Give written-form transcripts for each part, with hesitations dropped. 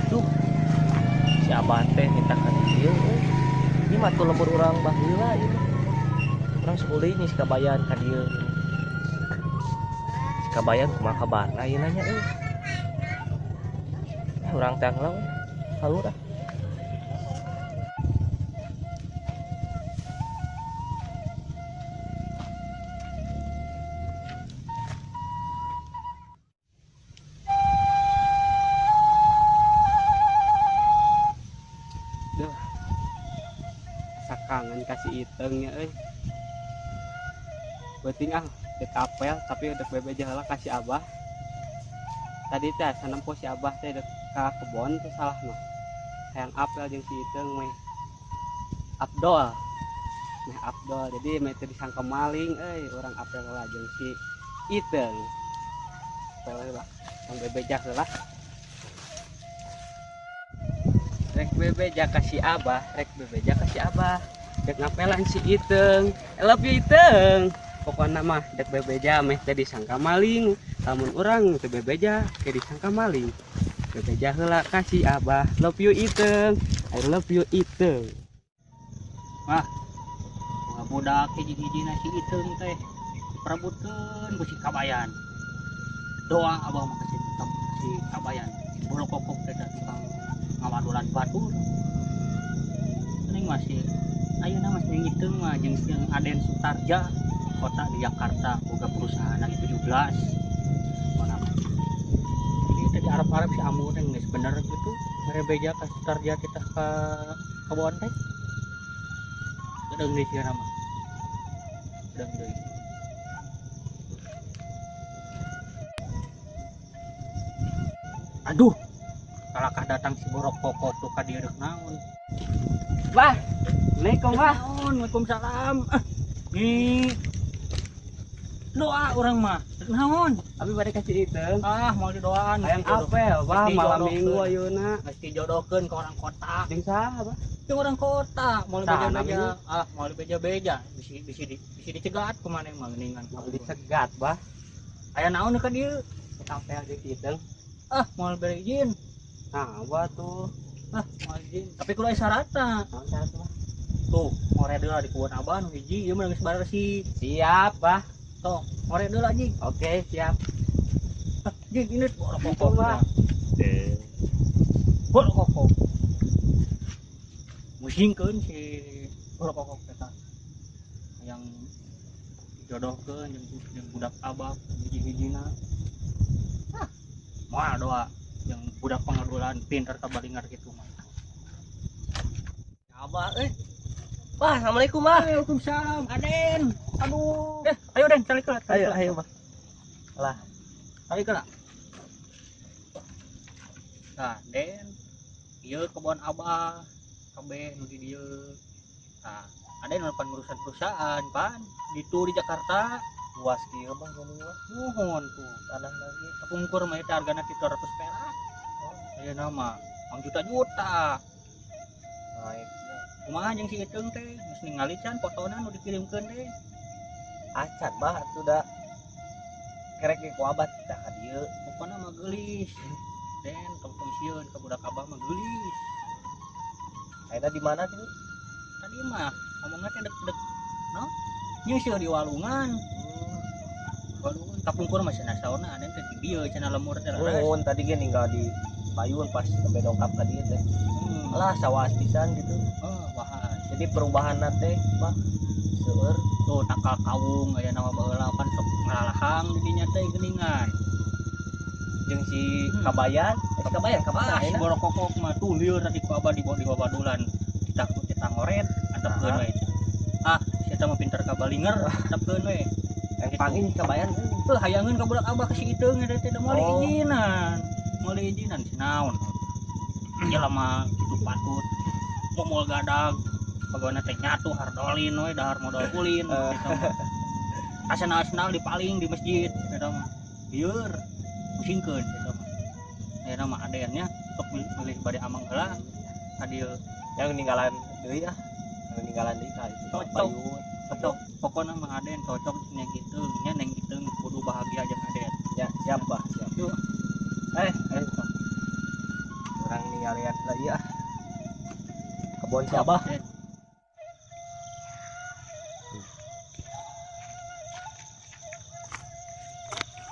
Duh, si Abah teh minta ka dieu euy. Ieu mah tuh lembur urang baheula ieu mah. Urang sok ulin si Kabayan ka dieu. Si Kabayan kumaha kabarna ieu nanya euy. Urang teh heula we. Kalur ah. Duh, asa kangen kasih Iteung nya euy. Beuting ah dek apel tapi dek bebeja heula ka si Abah. Tadi teh asa nempo si Abah teh dek ka kebon teh salah mah. Hayang apel jeung si Iteung meh Abdol. Meh Abdol jadi meh teu disangka maling euy urang apel heula jeung si Iteung. Apel heula tong bebeja heula. Rek bebeja ka si Abah, rek bebeja ka si Abah. Dek ngapelan si Iteung. I love you Iteung. Pokona mah dek bebeja meh teh disangka maling. Lamun urang teu bebeja ke disangka maling. Bebeja heula ka si Abah. Love you Iteung. I love you Iteung. Wah, budak hiji-hijina si Iteung teh diperebutkeun ku si Kabayan. Doa Abah mah ka si Kabayan. Borokokok teh tukang ngawadulan batur. Ini masih ayeuna masih yang Iteung mah jeung si Aden Sutarja kota di Jakarta boga perusahaan lagi 17. Mana? Jadi teh di Arab-Arab si Amur teh geus bener gitu mere beja ka Sutarja kita ka kebon teh. Gedeung deui sia mah. Gedeung deui. Aduh, kalakah datang si Borokokok tuh ka dieu rek naon? Bah, Assalamualaikum, Bah. Naon, waalaikumsalam. Ah, nih. Doa urang mah. Rek naon? Abi bade ka si Iteung. Ah, mau didoaan. Hayang apel, Bah, Mesti malam jodohkeun. minggu ayeuna. Mesti jodohkeun ke orang kota. Jeung saha, Bah? Jeung orang kota, mau Saha beja-beja. namanya? Ah, mau beja-beja. Bisi dicegat ku maneh mah geuningan. Mau dicegat, Bah. Aya naon ka dieu? Apel jeung si Iteung. Ah, mau beri izin. Nah, Abah tuh. Ah, mau izin. Tapi kudu aya syaratna. Naon syaratna, Bah? Tuh, ngore deui di kebun Abah nu hiji, ieu mah geus bersih. Siap, Bah. Tuh, ngore deui anjing. Oke, siap. Ah, jeung ini Borokokok. Bah. Borokokok. Musingkeun si Borokokok eta. Yang dijodohkeun jeung budak Abah hiji-hijina. Ah, moal doa yang budak pangadulan pinter kabalingar gitu mah. Abah euy. Bah, assalamualaikum, Bah. Waalaikumsalam, Aden. Aduh. Ayo Den, calik heula. Ayo, ayo, Bah. Lah, calik heula. Nah, Den, ieu kebon Abah, kabeh nu di dieu. Nah, Aden nu pan ngurusan perusahaan, pan ditu di Jakarta. Luas kieu mah geuning mah. Nuhun tuh, tanah lagi. Kapungkur mah eta hargana 300 perak. Oh, ayeuna mah mang juta-juta. Naik. Kumaha jeung si Iteung teh? Geus ningali can fotona nu dikirimkeun teh. Acan bah atuh da. Kerek ge ku Abah tah ka dieu. Pokona mah geulis. Den, tong tong sieun ka budak Abah mah geulis. Ayeuna di mana tuh? Tadi mah ngomongna teh dek-dek no? Nyeuseul di walungan. Walungan kapungkur mah cenah saona Aden teh di dieu cenah lemur teh leres. Nuhun tadi ge ninggal di payun pas sampai dongkap ka dieu teh. Alah sawas pisan gitu. Oh, wahas. Jadi perubahan teh bah seueur tuh takal kawung aya nama baheula kan sok ngalalahang di dinya teh geuningan. Jeung si Kabayan, si Kabayan ka mana Ah, si ayeuna? Borokokok mah tuh lieur tadi ku Abah dibawa di babadulan. Kita kita ngoret antepkeun we. Ah, si eta mah pinter kabalinger antepkeun we. Yang panggil si Kabayan. Heuh, hayangeun ka budak Abah ka si Iteung eta teh da moal Oh. izinan. Moal izinan si naon. Jelema kitu patut momol gadag pagaweana teh nyatu hardolin we dahar modal ulin gitu. Asana-asana dipaling di masjid eta mah. Lieur pusingkeun eta mah. Ayeuna mah adennya sok milih bade amang heula ka dieu. Yang ninggalan deui ah. Yang ninggalan deui ka itu. Cocok. Payun. Cocok. Pokona mah aden cocok nya kitu nya neng kitu kudu bahagia jeung aden. Ya, siap, Bah, siap. Yuk. Ayo. Orang Lah iya. Kebon si Abah.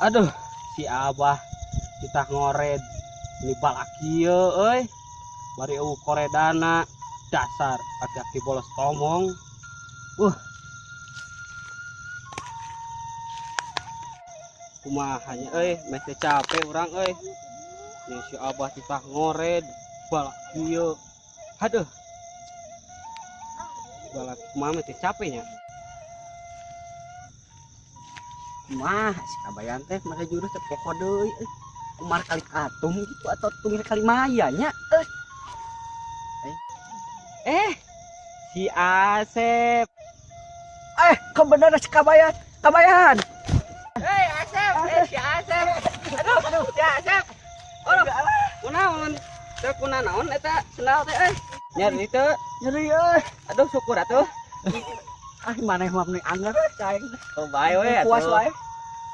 Aduh, si Abah kita ngored ini balak ieu euy. Bari eueuh koredana dasar aki-aki bolos tomong. Kumaha nya euy, meh teh capek urang euy. Nya si Abah kita ngored balak ieu. Aduh. Balak kumaha meh teh capek nya. Mah si Kabayan teh make jurus teh pokok deui euy. Umar kali katum gitu atau tungir kali maya nya euy. Si Asep. Kebenaran si Kabayan. Kabayan. Asep, si Asep. Aduh, aduh, si Asep. Aduh, kunaon? Teu kunanaon eta sendal teh euy. Nyeri teu? Nyeri euy. Aduh, syukur atuh. Ah, maneh mah meni anger cai. Oh, bae we atuh. Puas wae.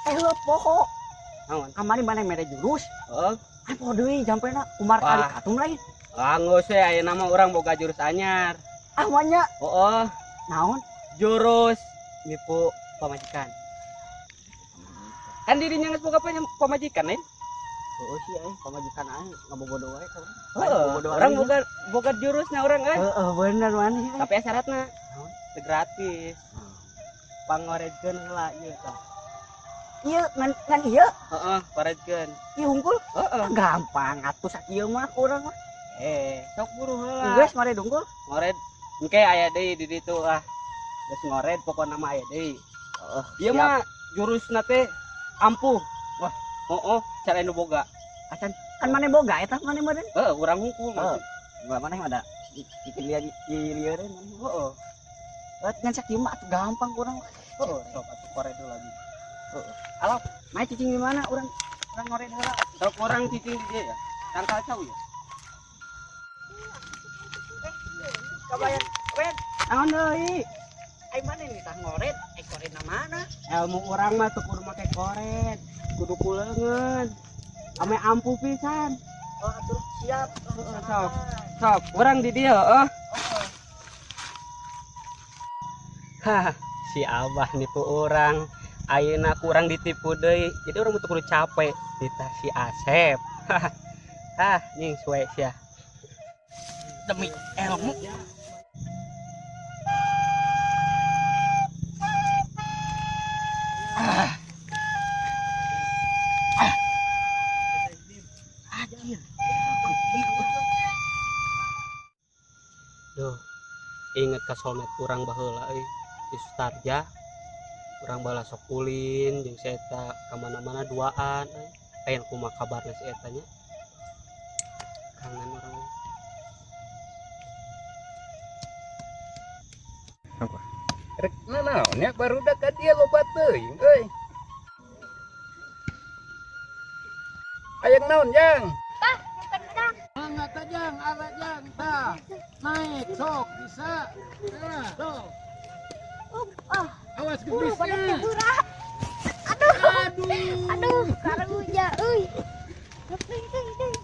Heuh poho. Naon? Kamari maneh mere jurus. Heeh. Ah, poho deui jampena Umar kali katum lain. Ah, geus we ayeuna mah urang boga jurus anyar. Ah, manya. Heeh. Naon? Jurus nipu pamajikan. Kan dirinya geus boga pamajikan lain? Heeh sih euy, pamajikan aing ngabogodo wae ka urang. Heeh, urang boga jurusna urang euy. Heeh, bener maneh. Tapi syaratna teu gratis. Pangoredkeun heula ieu tah. Ieu ngan ieu? Heeh, paredkeun. Ieu hungkul? Heeh. Gampang atuh sakieu mah urang mah. Sok buru heula. Geus mare dungkul. Ngored engke aya deui di ditu ah. Geus ngored pokona mah aya deui. Heeh. Ieu mah jurusna teh ampuh. Wah, heeh, cara nu boga. Acan kan maneh boga eta maneh meureun? Heeh, urang hungkul mah. Heeh. Maneh mah da dilieureun maneh. Heeh. Ngan sakieu mah atuh gampang urang. Heeh, sok atuh kored lagi. Heeh. Alap, mae cicing di mana urang? Urang ngored heula. Sok urang cicing di dieu ya. Tangkal cau ya. Kabayan, kabayan. Naon deui? Ai maneh nih tah ngored, ai koredna mana? Ilmu urang mah teu kudu make kored, kudu ku leungeun. Ame ampuh pisan. Oh, atuh siap. Sok. Sok, urang di dieu heuh. Hah, si Abah nipu urang. Ayeuna kurang ditipu deui. Jadi urang teu kudu capek. Ditah si Asep. Hah, nying suwe sia. Demi ilmu. Duh, inget ka somet urang baheula euy di Sutarja. Urang baheula sok ulin jeung si eta ka mana-mana duaan euy. Aya kumaha kabarna si eta nya? Kangen urang. Apa? Rek nanaon nya barudak ka dieu loba teuing euy. Hayang naon jang? Tah, kentang. Mangga tah jang, ara jang tah. Naik sok bisa. Nah, sok. Awas gebisnya. Aduh. Aduh. Aduh, karunya euy. Sok, aduh.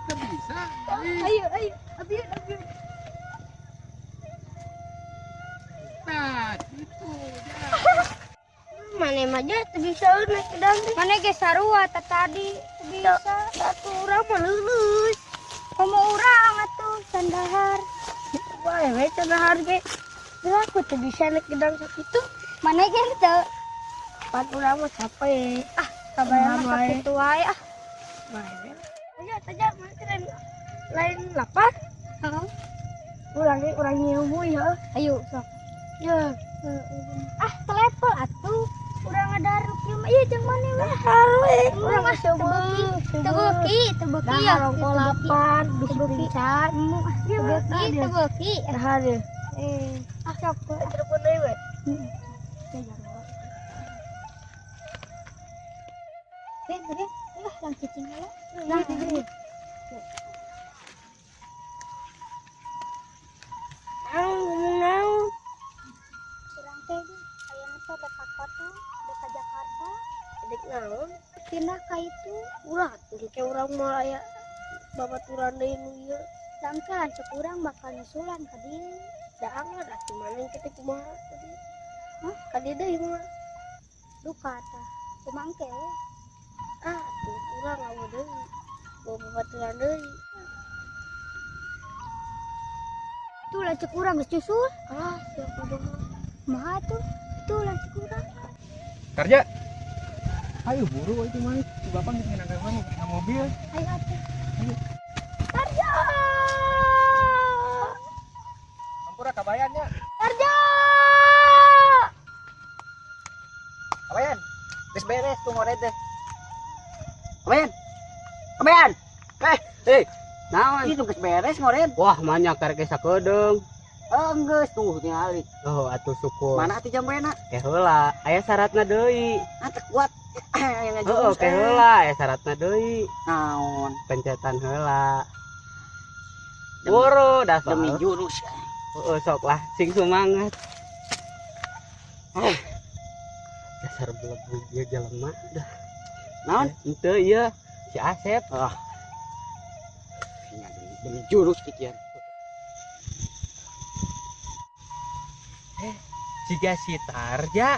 Teu bisa. Ayo, ayo, ambil, ambil. Nah, gitu. Mana mah teu bisa naik gedang. Mana ge sarua tadi teu bisa. Atuh urang mah lulus. Komo urang atuh sandahar. Bae we sandahar ge. Aku teu bisa naik gedang sakitu. Mana ge teu. Pan urang mah capek. Ah, kabayang mah sakitu wae ah. Bae we. Ayo saja mana lain lapar. Heeh. Urang ge urang nyium ya. Ayo sok. Ya. Ah, telepon atuh. Urang ngadar kieu mah ieu jeung maneh we. Haru urang mah teu beuki ya. Rongko lapar, bisi pingsan. Teu beuki. Dahar. Ah, sok telepon deui we. Rin, rin, lah lang cicing heula. Nah, naon ngomong naon? Urang teh ayeuna motor dek ka kota, dek ka Jakarta. Dek naon? Pindah ka itu. Ulah atuh ke urang mah aya babaturan deui nu ieu. Langka lanceuk urang bakal nyusulan ka dieu. Da angat atuh maneh kitu kumaha tadi. Hah? Ka dieu deui mah. Duka tah. Kumaha engke we? Ah, atuh urang awewe deui. Bawa babaturan deui. Tuh lanceuk urang geus nyusul. Ah, siapa mah? Kumaha tuh? Tuh lanceuk urang. Kerja. Ayo buru itu mah. Si bapak geus ngenang na mobil. Ayo atuh. Ayo. Tarja. Ampura kabayan nya. Tarja. Kabayan. Geus beres tuh ngoret teh. Kabayan. Kabayan. Eh, naon? Itu geus beres ngoret. Wah, manya karek sakedeung. Oh, geus tuh tingali. Oh, atuh syukur. Mana atuh jambena? Ke heula, aya syaratna deui. Ah, teu kuat. Heeh, ke heula aya syaratna deui. Naon? Pencetan heula. Buru dasar. Demi jurus. Heeh, sok lah, sing semangat. Dasar belegu ieu jelema dah. Naon? Henteu ieu si Asep. Ah. Demi jurus kikian. Siga si Tarja.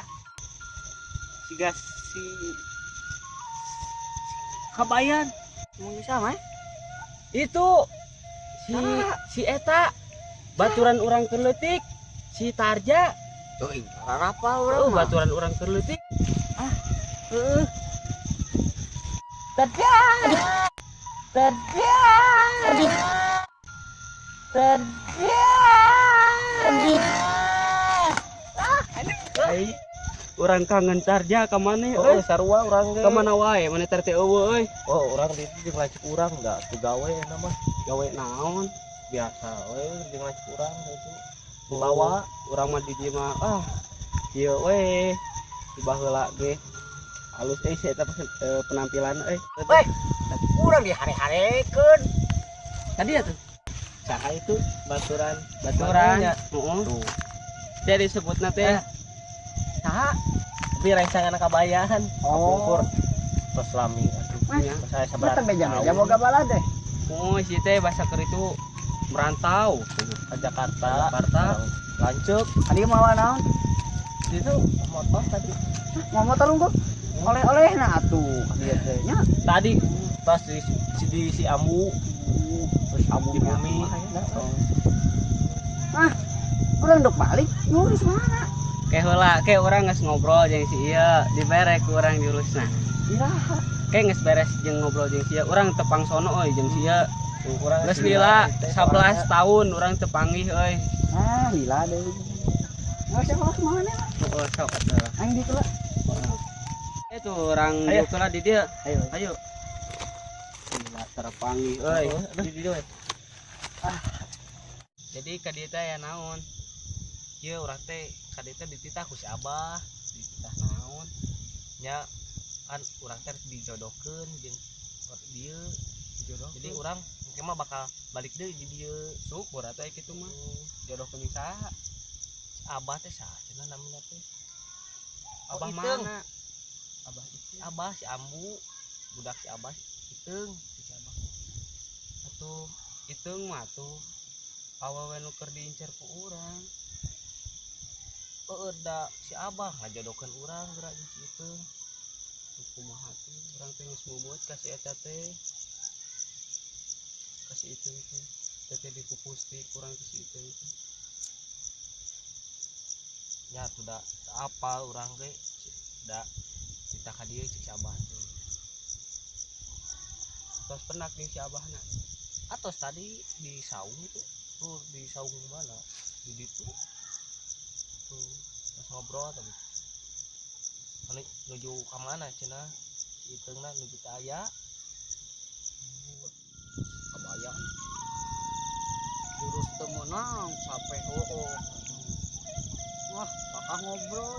Siga si Kabayan. Mun sama? Itu si si eta baturan urang keur leutik, si Tarja. Teuing rarapa urang mah. Baturan urang keur leutik. Ah, heeh. Tarja. Tarja. Tarja. Ai, urang kangen Tarja ka maneh Oh, euy. sarua urang ge. Ka mana wae maneh teh eueuh euy. Oh, urang di ditu jeung lanceuk urang da tuh gawe na mah. Gawe naon? Biasa we jeung lanceuk urang gitu. Dibawa urang mah di dieu mah ah kieu we. Di baheula ge halus euy si eta penampilan euy. Weh, urang dihare-harekeun. Tadi ya tuh. Saha itu baturan Baturan. Heeh. Tuh. Teh disebutna teh saha? Tapi rengsangan kabayan. Oh. Tos lami atuh. Nya. Saya Mata sabaraha beja-beja boga balad deh. Oh, si teh bahasa keur itu merantau ke Jakarta. Jakarta. Lanceuk Tadi mawa naon? itu motor tadi. Mau motor unggul? Oleh-oleh nah atuh ka dieu teh nya. Tadi pas di si Ambu Terus ambu di bumi. Ah, urang dok balik ngurus mana? Ke heula, ke urang geus ngobrol jeung si ieu, dibere ku urang jurusna. Iraha. Ke geus beres jeung ngobrol jeung si ieu, urang teu pangsono euy jeung si ieu. Urang Geus lila 11 tahun urang teu panggih euy. Ah, lila deui. Nggak usah malah kemana lah. Heeh, sok atuh lah. Aing ditu lah. Itu urang Ayo. dieu lah di dieu. Ayo. Ayo. Lila terpanggih euy. Di dieu we. Jadi ka dieu teh aya naon? Ieu urang teh ka dieu teh dititah ku si Abah, dititah Naon? nya kan urang teh dijodohkeun jeung dieu. Jadi urang engke mah bakal balik deui di dieu. Syukur atuh aya kitu mah. Jodohkeun jeung saha? Si Abah teh saha cenah namina teh? Abah Oh, Iteung. mana? Abah itu. Abah si Ambu, budak si Abah Iteung si Abah. Atuh Iteung mah tuh awewe nu keur diincer ku urang. Heeh da si Abah ngajodohkeun urang geura jeung si Iteung. Kumaha tuh urang teh geus mumut ka si eta teh. Ka si Iteung teh. Teh dipupusti kurang ke si Iteung teh. Nya atuh da apal urang ge da titah ka dieu cek si Abah teh. Tos penak jeung si Abahna. Atos tadi di saung itu tuh di saung mana? Di ditu. Tuh, terus ngobrol tadi. Mana nuju ka mana cenah? Si Iteungna nuju teu aya. Kabayan. Jurus teu meunang sampai heueuh. Wah, bakal ngobrol.